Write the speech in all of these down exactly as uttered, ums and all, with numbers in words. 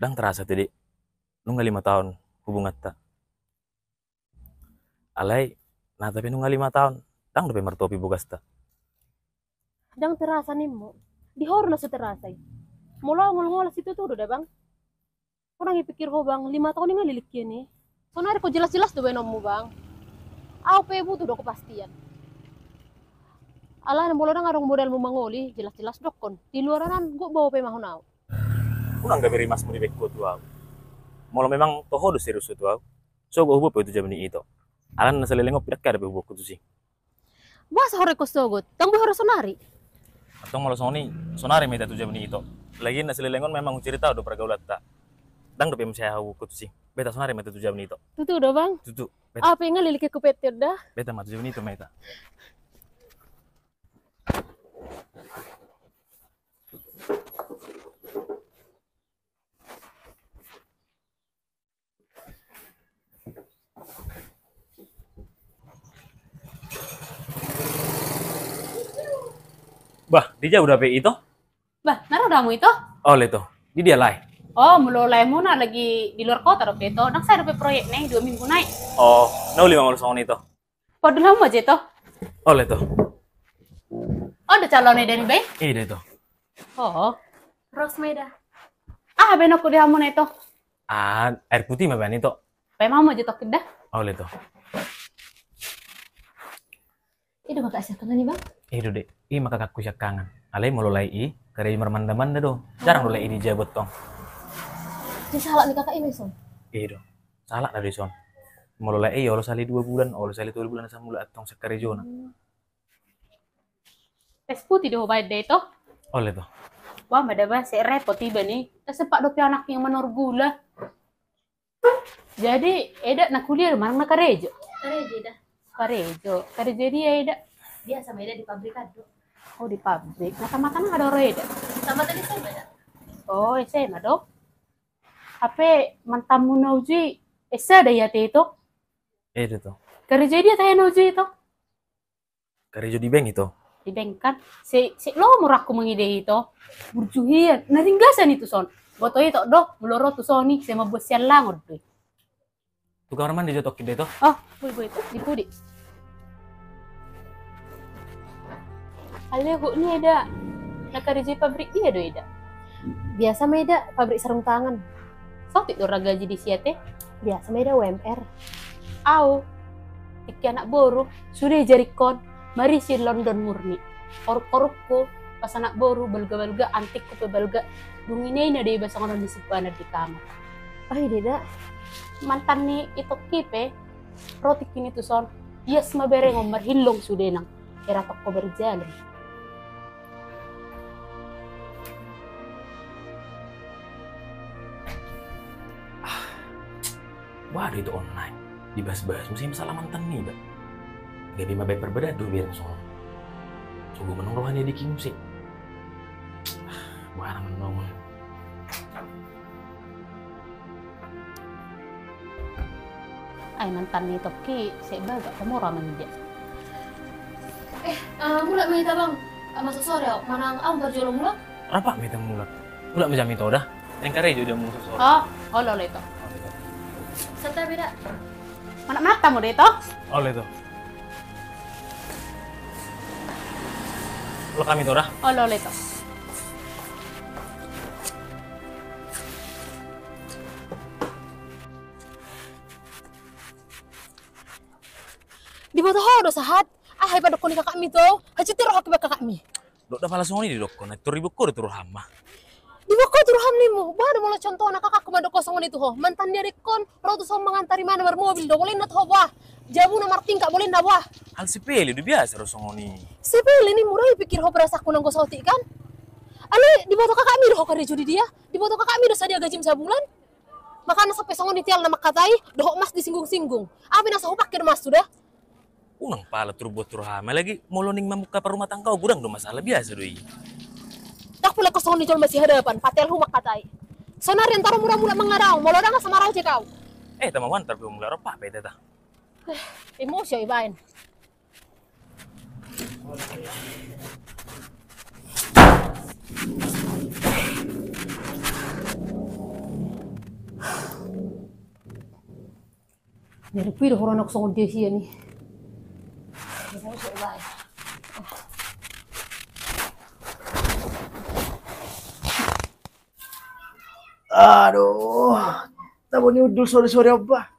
Ndang terasa te, Dek. Nunga lima taon hubunganta. Alai, na, tapi nunga lima taon, ndang dope martopi bogasta. Ndang terasa nimmu. Di ho do na so terasa i. Molo au ngol-ngolas i tutu do da, Bang. Unang ipikir ho, Bang, lima taon i nga leleng hian i. Sonari ho jelas-jelas do baenonmu, Bang. Au pe butuh do kepastian. Alana molo ndang adong modalmu mangoli, jelas-jelas dokkon. Di luaran an, gok baoa pe mahon au. Unang gabe rimasmu dibaen ho tu au. Molo memang toho do serius ho tu au, sogot huboan pe ho tu jabu ni ito. Alana na saleleng on pe ndang hea dope huboan ho tusi. Boasa ho rengkon sogot? Ndang boi ho ro sonari? Antong molo songon i, sonari ma hita tu jabu ni ito. Lagian na saleleng on memang hucirita ho do pergaulanta. Ndang dope muse au huboan ho tusi. Beta sonari ma hita tu jabu ni ito. Tutu do, Bang? Tutu. Beta. Au pe nga leleng hian hupehe on da. Beta ma, tu jabu ni ito ma hita. Bah, di jabu do hape ito? Bah, na ro do hamu ito? Olo ito. Di dia lae? Oh, molo laemuna lagi di luar kota dope ito. Ndang sae dope proyekna i, dua minggu nai. Oh, na uli ma molo songon i ito. Padomu ma jo ito. Olo ito. Oh, do calon eda ni bae? Eda ito. Oh. Ros ma eda. Aha baenonku di hamuna ito? Ah, air putih ma baen ito. Paima ma jo tongkin da. Olo ito. I do kakak siangkangan i, Bang? I do, Dek. I ma kakakku siangkangan. Alai molo lae i, karejo marmanda-manda do. Jarang do lae i di jabu antong. Jadi sahalak ni kakak i ma i son? I do. Sahalakna do i son. Molo lae i, olo sahali dua bulan, olo sahali tolu bulan asa mulak antong sian karejona. Hmm. Es putih do hubaen da ito? Olo ito. Bah, ma da bah, sai repot iba ni. Ndang sempat dope anakna manuhor gula. Jadi, eda na kuliah do manang na karejo? Karejo, eda. Karejo. Karejo dia, eda? Biasa ma eda di pabrik an do. Oh, di pabrik. Na tamatna aha do ro, eda? Tamatna S M A, eda. Oh, S M A do. Hape mantanmu na uju i S A do ia te ito? Eda ito. Karejo dia tahe na uju i ito? Karejo di bank ito. Di bank kan. Sai, sai lomo rohangku mangida i ito. Burju hian. Na ringgasan i tuson. Boto ito do, molo ro tuson i, sai mamboan sian langon do i. Tu kamar mandi jo tongkin da ito. Oh, boi, boi, ito. Di pudi. Alai gok ni, eda. Na karejo i pabrik dia do, eda? Biasa ma, eda, pabrik sarung tangan. Saotik do ra gaji disi ate? Biasa ma, eda, U M R. Au, tingki anak boru, sude jaringkon, marisi London murni. Oruk-orukku, pas anak boru, balga-balga, antingku pe balga, dung ina-ina do iba songon on disimpanan di kamar. Ai, eda. Mantan ni itongki pe, ro tingki ni tuson, ias ma berengon marhillong sude nang, hera tongko berjalan. Ah, boha do ito on nai? Dibahas-bahas muse masalah mantan niba. Gabe ma baen parbadaan do biar songon. Sogo manang roha ni adikki muse. Ah, boha na manang. Ai mantan ni itongki, sai bagak pamora mangida. Eh, eh, mulak ma hita, Bang. Ah, masuk sore, au. Manang au parjolo mulak? Rap ma hita mulak. Mulak ma jam ito da. Naeng karejo dia mulak sore. Oh, olo, olo ito. Santabi da. Manat-manat hamu da ito. Olo ito. Mulak hami ito da. Olo, olo ito. Diboto ho do sahat? Aha i padokkon ni kakakmi ito? Hansit rohangki baen kakakmi. Dok da pala songon i didokkon, ai tor diboan ho do tu roham ma. Diboan ho tu roham nimmu, boha do molo contohna kakakku mandok songon i tu ho, mantan ni adikkon, ro tuson mangantar imana marmobil do, molo inna tu ho, bah, jabuna martingkat, molo inna, bah. Hal sepele do, biasa do songon i. Sepele nimmu, ra ipikir ho perasaanku nanggo saotik kan? Alai diboto kakakmi do ho karejo di dia, diboto kakakmi do sadia gajim sabulan. Makana sampe songon i tialna mangkatai, dohot mas disinggung-singgung. Aha pe na so hupake do mas tu da. Unang pala turbuat tu roham, lagi molo ning mamungka parrumah tangga ho godang do masalah, biasa do i. Ndang pola ho songon i jolma sihadapan, patial ho mangkatai. Sonari antar ho mula-mula mangadaong, molo ndang asa maraojek au. Eh, tama ho antar pe mula ro pape tata. Eh, emosi au ibaen. Nyari pui do hurang songon dia sia ni. Aduh, tabo ni udul sore-sore oba.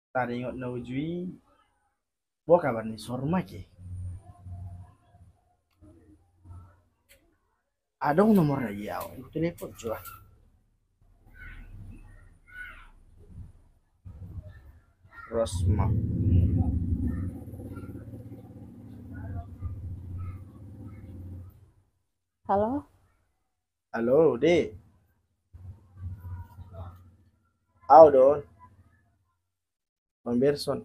Tadi ingot na uju i, boha kabar ni Sorma ke? Adong nomorna i au, telepon jo ah. Rosma. Halo? Halo, Dek. Au do on. Bang Berson.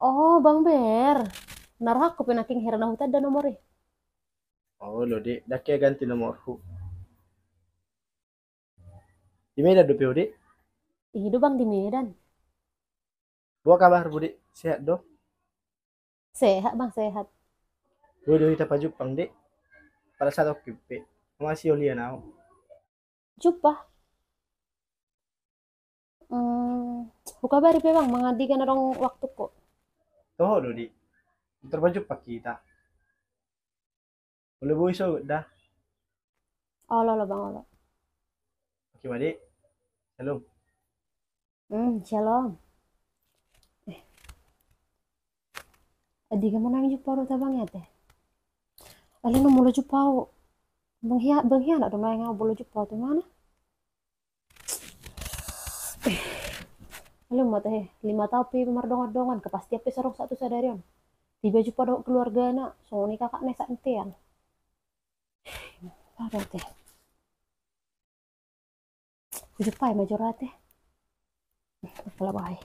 Oh, Bang Ber. Na rohakku pe nangkin hira na hutanda nomor i. Oh, lo, Dek. Ndang hea ganti nomorhu. Di Medan dope ho, Dek? I do, Bang, di Medan. Boha kabarmu, Dek? Sehat do? Sehat, Bang, sehat. Boi do hita pajumpang, Dek? Pala satongkin pe. Masihol hian au. Jumpa. Hmm, hukabari pe, Bang, mangan digan adong waktuku. Toho do, Dek. Ntar pajumpang hita. Olo, boi sogot da. Olo, olo, Bang, olo. Oke ma, Dek. Shalom. Hmm, shalom. Eh. Andigan ma naeng jumpa ho tu abang i ate? Alai na molo jumpa ho, bang hia-, bang hian do naeng au molo jumpa ho tu ibana. Eh. Alai ma ate, lima taon pe mardongan-dongan, kepastian pe so adong sahat tu sadari on. Tiba jumpa dohot keluargana, songon i kakakna i saat nitean. Pala ate. Hujumpa i ma jolo ate. Pala bae.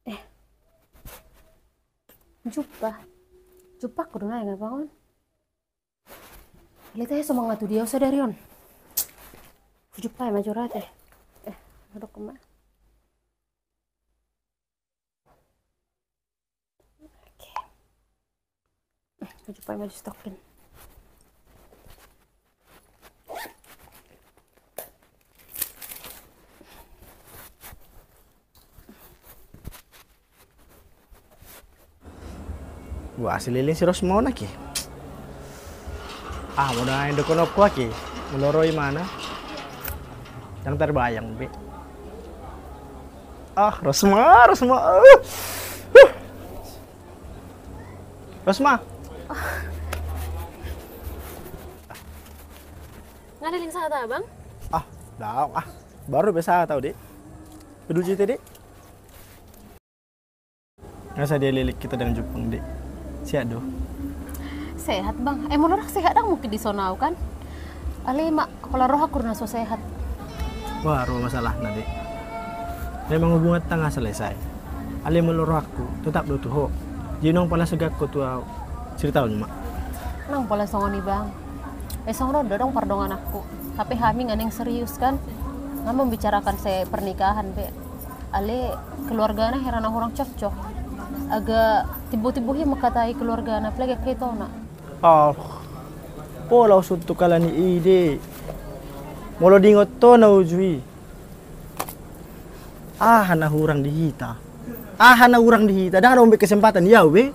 Eh. Jumpa. Jumpangku do naeng abang on. Lihat aja so mangatu dia sadari on. Jumpa i ma jolo ate. Eh, duduk ma. Oke. Baju pakai baju stokin. Wah, si leleng si Rosma on ake. Ah, molo naeng dohononku ake. Molo ro imana. Ndang tarbayang be. Ah, Rosma, Rosma. Ah. Rosma. Nga leleng sahat abang? Ah, daong ah. Baru be sahat au, Dek. Pedul cerita, Dek. Nga sadia leleng hita ndang jumpang, Dek. Sehat do? Sehat, Bang. Eh, molo ndang sehat ndang mungkin dison au kan. Alai ma, holan rohangku do na so sehat. Wah, ro masalahna, Dek. Memang hubunganta nga selesai. Alai molo rohangku tetap do tu ho. Jadi naung pola segan ho tu au. Cerita on ma. Naung pola songon i, Bang. Eh, songon on do adong pardongananku. Hape hami nga naeng serius kan. Nga membicarakan se pernikahan be. Alai keluargana hira na hurang cocok. Agak timbo-timbo hia mangkatai keluargana, apalagi angka itona. Oh, pola ho suntuk ala ni i, Dek. Molo diingot ho na uju i. Aha na hurang di hita? Aha na hurang di hita? Ndang adong be kesempatan i au be.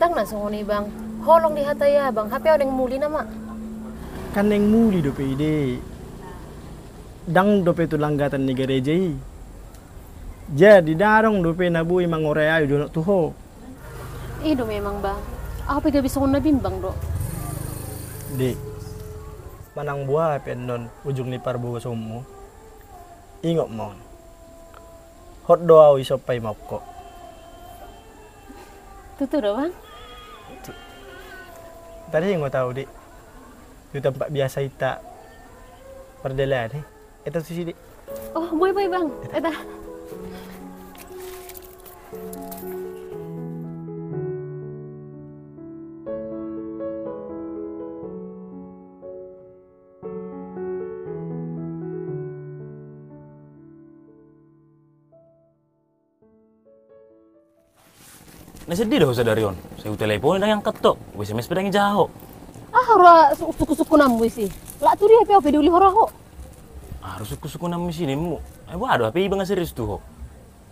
Ndang na songon i, Bang. Holong dihatai abang, hape au naeng muli nama. Kan naeng muli dope i, Dek. Ndang dope tu langgatan ni gareja i. Jadi ndang adong dope na boi mangoreai dohononku tu ho. I do memang, Bang. Au pe gabe songon na bimbang do. Dek, manang boha pe annon ujung ni parbogosonmu, ingot ma on. Hot do au dison paimaonko. Tutu do, Bang? Tu-, tadi ingot au, Dek. Tu tempat biasa hita pardalanan, eh. Eta tusi, Dek. Oh, boi, boi, Bang. Eta. Eta. Na seddi do ho sadari on. Sai hutelepon ndang iangkat ho. Hu S M S pe ndang ijaha ho. Aha roha su-, sungkun-sungkunanmu isi? Lak tu dia pe au peduli ho ra ho. Aha roha sungkun-sungkunanmu isi ninmu? Ai boha do hape iba nga serius tu ho?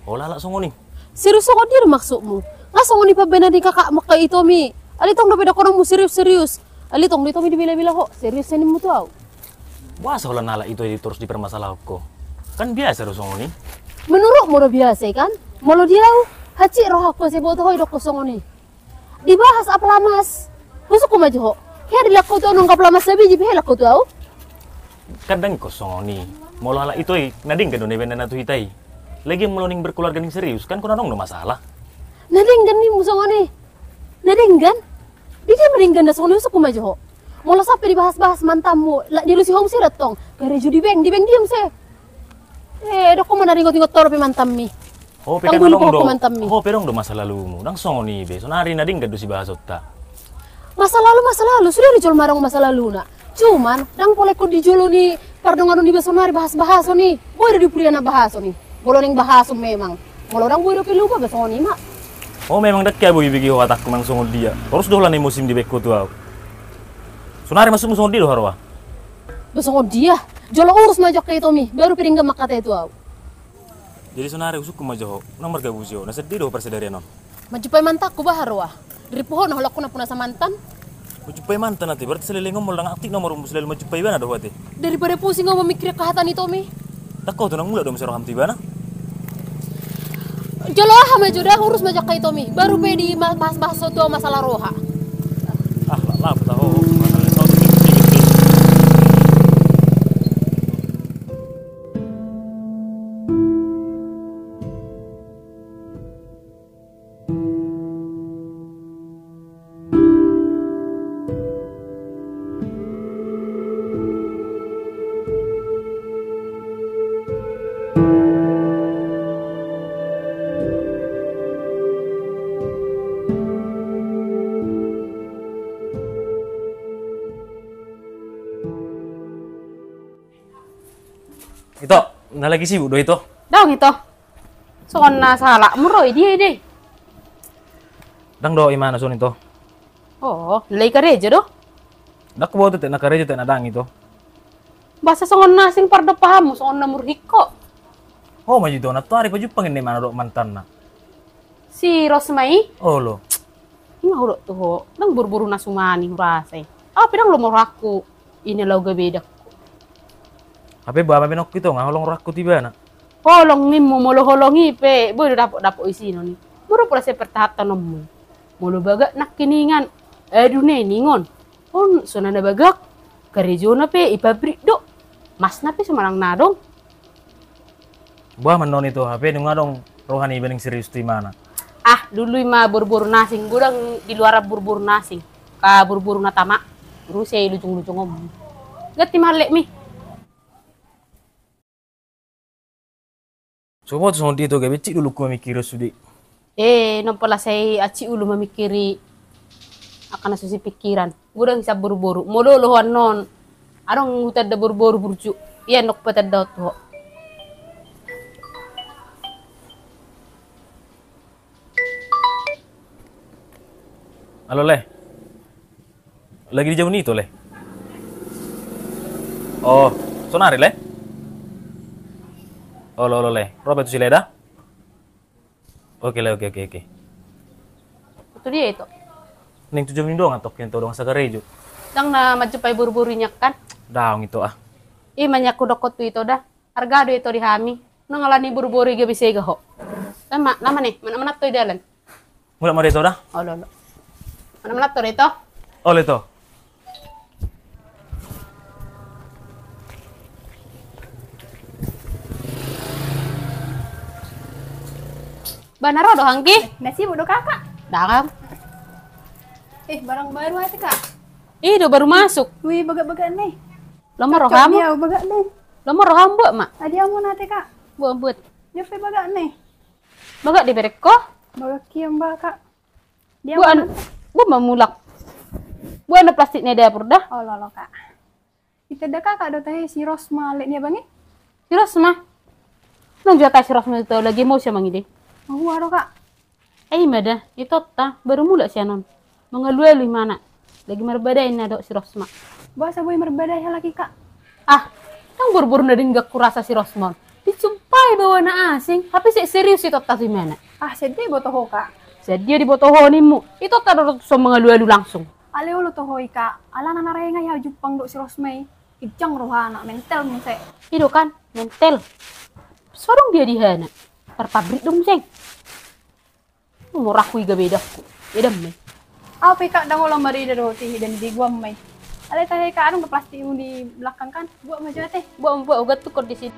Hola lak songon i. Serius songon dia do maksudmu? Nga songon i pambaenan ni kakakmu angka i Tomi. Alai tong dope dohononmu serius-serius. Alai tong do i Tomi dibela-bela ho. Serius ninmu tu au. Boasa holan halak ito i torus dipermasalahon ho? Kan biasa do songon i. Menurutmu do biasa i kan? Molo di au, hansit rohangku asa huboto ho didok ho songon i. Dibahas apala mas. Husungkun ma jo ho. Hea dilehon ho tu au nunga apala mas sabiji pe hea dilehon ho tu au. Kan ndang ingkon songon i. Molo halak ito i na denggan do na ibaen na tu hita i. Lagian molo naeng berkeluarga naeng serius kan holan adong do masalah. Na denggan ninmu songon i. Na denggan? Di dia ma denggan na songon i, husungkun ma jo ho. Molo sampe dibahas-bahas mantanmu, lak dialusi ho muse do tong. Karejo di bank, di bank dia muse. Eh, dok ho ma na ringot-ringot ho dope mantanmi. Ho pe kan adong do, ho pe adong do masa lalumu, ndang songon i be, saonari na denggan do sibahasonta. Masa lalu, masa lalu, sude do jolma adong masa laluna. Cuman, ndang pola ingkon di jolo ni pardonganon iba saonari bahas-bahason i. Boi do di huria na bahason i. Molo naeng bahason memang. Molo ndang boi dope lupa ba songon i ma. Ho memang ndang hea boi dibege ho hatangku manang songon dia. Torus do holan emosim dibaen ho tu au. Saonari maksudmu songon dia do haroa? Ba songon dia. Jolo urus ma jo angka i Tomi, baru pe denggan mangkatai tu au. Jadi saonari husungkun ma jo ho, unang margabusi ho, na seddi do ho parsadarian on. Manjumpai mantanku ba haroa. Diripu ho na holan ho na puna sa mantan. Manjumpai mantan ate, berarti saleleng on molo ndang aktif nomormu selalu manjumpai ibana do ho ate. Daripada pusing ho mamikiri angka hata ni Tomi. Ndang ho tu na mulak do muse roham tu ibana. Jolo aha ma jo da, urus ma jo angka i Tomi. Baru pe di ma-, bahas-bahas ho tu au masalah roha. Ah, lak, lak, tahu. Ito, na lagi sibuk do ito? Daong ito. Songon na sahalakmu ro i, dia i dei. Ndang do imana songon ito. Oh, na lagi karejo do? Ndang huboto etek na karejo etek na ndang ito. Boasa songon na asing pardompahanmu, songon na murhik ho. Ho ma jo ito, nantoari pajumpang inna imana dohot mantanna. Si Rosma i? Olo. I ma hudok tu ho, ndang boruboru na suman i hurasa i. Au pe ndang lomo rohangku i na laho gabe dangku. Hape boha ma baenonku ito, nga holong rohangku tu ibana. Holong ninmu, molo holong i pe boi do dapotdapot isinon i. Molo pola sai pertahanhononmu. Molo bagak nangkiningan, adu ne ningon. On songon na bagak, karejona pe i pabrik do. Masna pe so manang na adong. Boha ma annon ito, hape nunga adong roha ni iba naeng serius tu imana. Ah, dulu i ma boruboru na asing, godang di luaran boruboru na asing. Ka boruboru na tama, ruse i lujunglujung on. Ganti ma hallekmi. So boha tu songon dia ito, gabe hansit do ulungku mamikiri on sude. Eh, non pola sai hansit ulu mamikiri angka na so sipikkiran. Godang sian boruboru. Molo olo ho annon. Adong hutanda boruboru burju. Ia annon hupatanda on tu ho. Alo, Le. Lagi di jabu ni ito, Le. Oh, sonari, Le? Olo, olo, Le. Ro pe tu si Le da? Oke, Le, oke, oke, oke. Tu dia ito? Naeng tu jabu ni dongan, tongkin tu dongan sakarejo. Ndang na manjumpai boruboru i nian kan? Daong ito, ah. I ma nian hudok tu ito da. Arga do ito di hami. Nang alani boruboru i gabe sega ho. Lama, lama ne, manat-manat ho di dalan. Mulak ma ito da? Olo, olo. Manat-manat ho ito. Olo ito. Ba na ro do hanggi? Na sibuk do kakak. Ndang. Eh, barang baru ate kak. Ih, do baru masuk. Wih, bagak-bagak ne. Lomo roham? Bagak ne. Lomo roham buat ma. Adi amu nate kak. Buat, buat. Dia pe bagak ne. Bagak di berek ko? Bagak kiam ba kak. Dia buat ma mulak. Buat na plastik ni dapur da. Olo, olo kak. Ita da kakak do tahe si Rosma lek ni abang i. Si Rosma. Nang jua tahe si Rosma tu lagi mau siamang i de. Mau aro kak. Ai ima da, ito ta baru mulak sian on. Mangalualu imana. Lagi marbadai na dohot si Rosma. Boasa boi marbadai halak i, Kak? Ah, ndang boruboru na denggan hurasa si Rosma on. Dijumpai baoa na asing, hape se serius ito ta tu imana. Ah, sadia diboto ho, Kak? Sadia diboto ho nimmu? Ito ta do tuson mangalualu langsung. Alai olo toho i, Kak. Alana na raengai au jumpang dohot si Rosma i. Ginjang rohana, mentel muse. I do kan, mentel. So adong dia di hana. Tarpabrik do muse. Morahku i gabe edangku. Edang ma i. Au pe, Kak, ndang olo marida dohot i, dan di guam ma i. Alai tahe, Kak, adong do plastikmu di belakang kan? Buat ma jo ate. Buat, buat, ugat tukor di sini.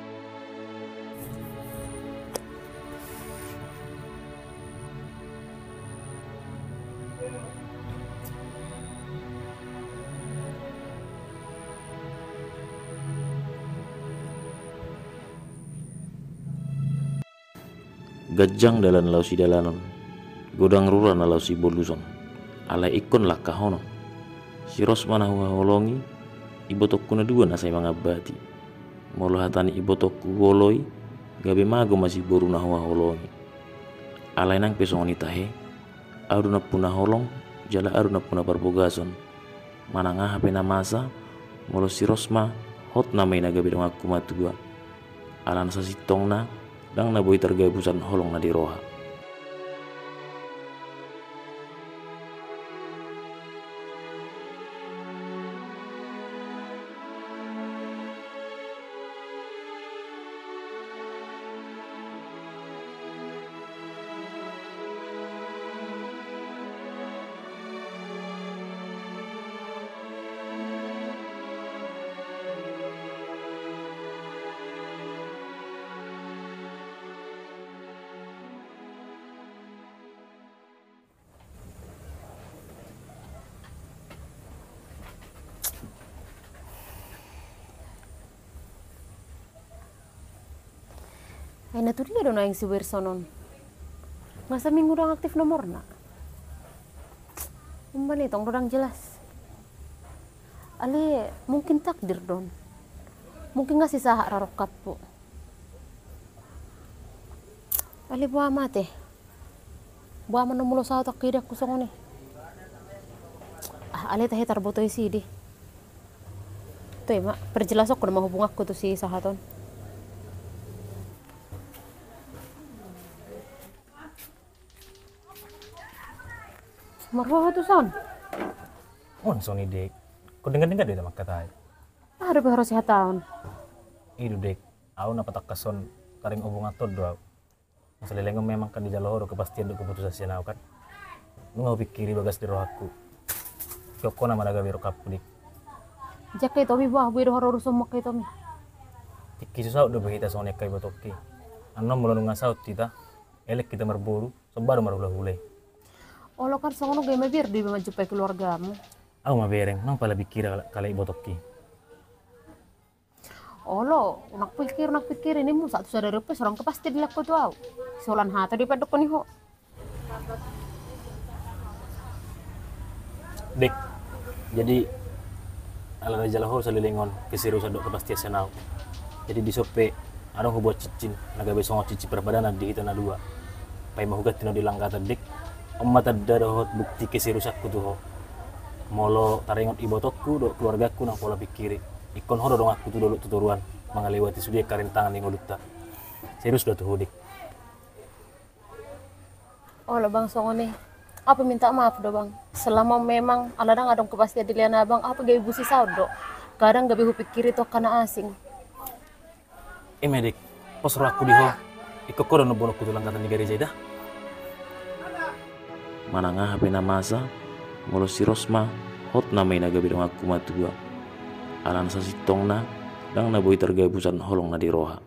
Ganjang dalan laho sidalanon, godang rura na laho siboluson, alai ingkon langkahonon. Si Rosma na huhaholongi, ibotongku na dua na sai mangambati. Molo hata ni ibotongku boloi, gabe mago ma si boru na huhaholongi. Alai nang pe songon i tahe, au do nampuna holong, jala au do nampuna parbogason. Manang aha pe na masa, molo si Rosma, hot nama i na gabe donganku matua. Alana sasintongna, ndang na boi targabusan holong na di roha. Ai na tu dia do naeng si Werson on? Nga saminggu ndang aktif nomorna. Umbahen i tong do ndang jelas. Alai mungkin takdir do on. Mungkin nga sisahat ra rongkapku. Alai boha ma ate. Boha ma na molo saut angka idangku songon i. Ah, alai tahe tarboto i si di. Toe ma, perjelasonku nama hubunganku tu si sahat on. Marboha tu son. On songon i, Dek. Ho denggan-denggan do hita mangkatai. Aha dope harus hataon? I do, Dek. Au na patangkas on, taringot hubungan on do au. Saleleng on memang kan dijalo ho do kepastian dohot keputusan sian au kan. Nunga hupingkiri bagas di rohangku. Ingkon ho nama na gabe rongkapku, Dek. Jangke i Tomi, boha boi do harorosanmu angka i Tomi? Tingki so saut dope hita songon i angka ibotongki. Annon molo nunga saut hita, elek hita marboru, somba do marhulahula i. Olo kan songon on gabe mabiar do iba manjumpai keluargamu. Au mabereng, nang pala pingkiri kalai ibotongki. Olo, unang pingkiri, unang pingkiri nimmu, sahat tu sadari on pe so adong kepastian dilehon ho tu au. Siholan hata do ipandokkon i ho. Dek, jadi alana dijalo ho saleleng on keseriusan dohot kepastian sian au. Jadi dison pe adong hubuat cincin na gabe songon cincin perpadanan di hita na dua. Paima huganti na di langgatan, Dek. On ma tanda dohot bukti keseriusanku tu ho. Molo taringot ibotongku dohot keluargangku nang pola pingkiri. Ingkon ho do donganku tu dolok tu toruan mangalewati sude angka rintangan di ngolunta. Serius do au tu ho, Dek. Olo, Bang, songon i. Au pe minta maaf do, Bang. Selama memang ala ndang adong kepastian dilehon abang, au pe gabe busi saut do. Kadang gabe hupingkiri tu angka na asing. I ma, Dek, pos rohangku di ho. Ingkon ho do nomboanonku tu langgatan ni gareja i da. Manang aha pe na masa, molo si Rosma, hot nama i na gabe donganku matua. Alana sasintongna, ndang na boi targabusan holong na di roha.